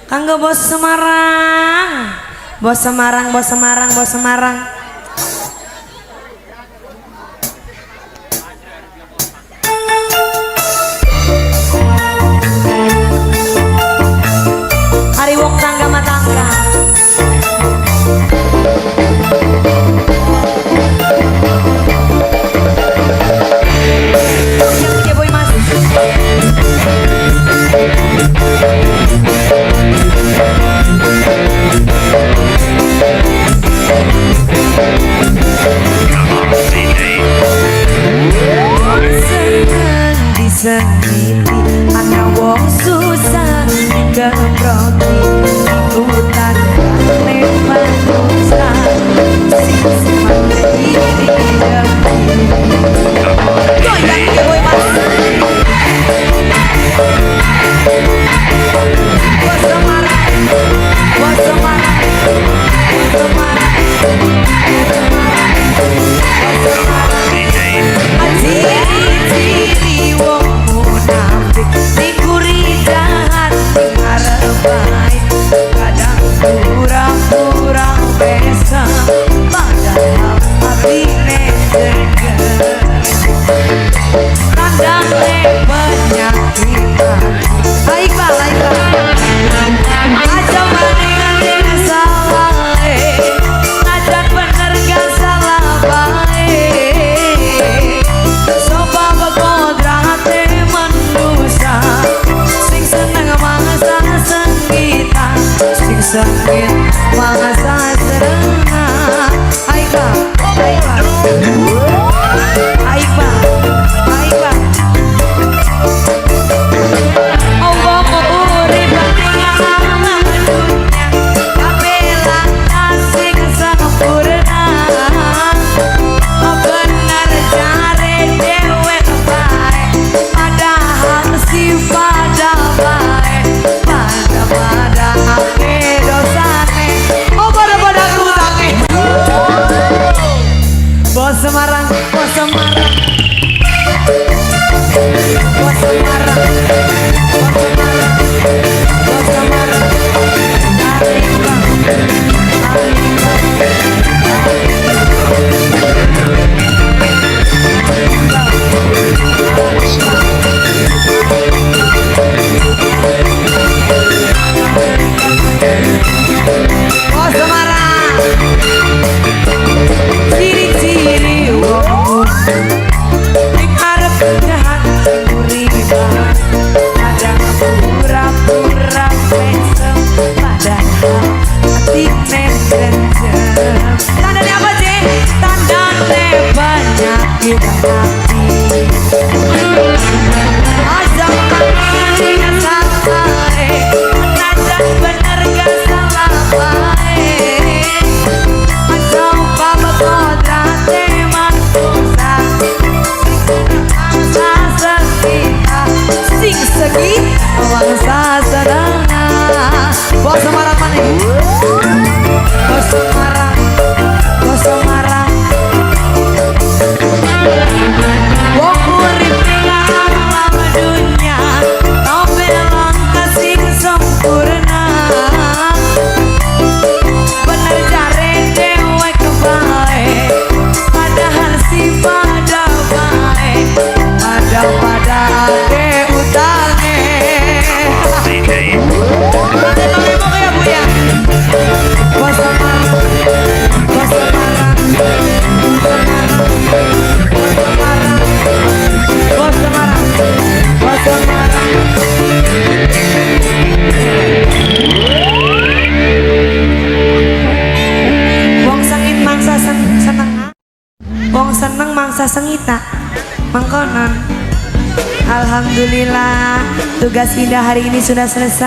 Kanggo bos Semarang. Bos Semarang, bos Semarang, bos Semarang. Hari wong tangga matangga. Yang boy mas. Seneng disengiti ana wong susah dikeproki ikutan tandane manusa sing semate iri dengki. Goyang ya boy mas. Bos Semarang, bos Semarang, bos Semarang, bos Semarang. Ciri-ciri wong munafik nikuri jahat ngarep baik, kadang pura-pura pesa padahal atine dengki. Tandane penyakit hati. Iqbal, Iqbal. Aja maning salah, najan bener gak salah bae. Sopa bekodrate manusa sing seneng mangsa sengita, sing sengit mangsa seneng. Iqbal, Iqbal, Iqbal, Iqbal. Allah urip ning alam dunya kabeh sing sempurna. Bener jare dewek bae padahal si pada bae pada pada ake dosane. Oh pada pada kerutange. Bos Semarang, bos Semarang, bos Semarang, bos Semarang, bos Semarang. Bos Semarang. Ciri-ciri wong ning arep jahat uripan, kadang pura-pura mesem padahal atine dendam. Tandane apa sih? Tandane penyakit hati. Aja maning salah, najan bener gak salah bae. Sing segi mangsa seneng. Bos Semarang maneh. Bos Semarang, bos Semarang. Wong urip ning alam dunya tombel sing sempurna. Bener jare dewek bae padahal si pada bae pada pada ake utange. Ya Bu ya. Bos Semarang, bos Semarang, bos Semarang, bos Semarang, bos Semarang. Wong sengit mangsa seneng, wong seneng mangsa sengita. Mangkonon. Alhamdulillah tugas indah hari ini sudah selesai.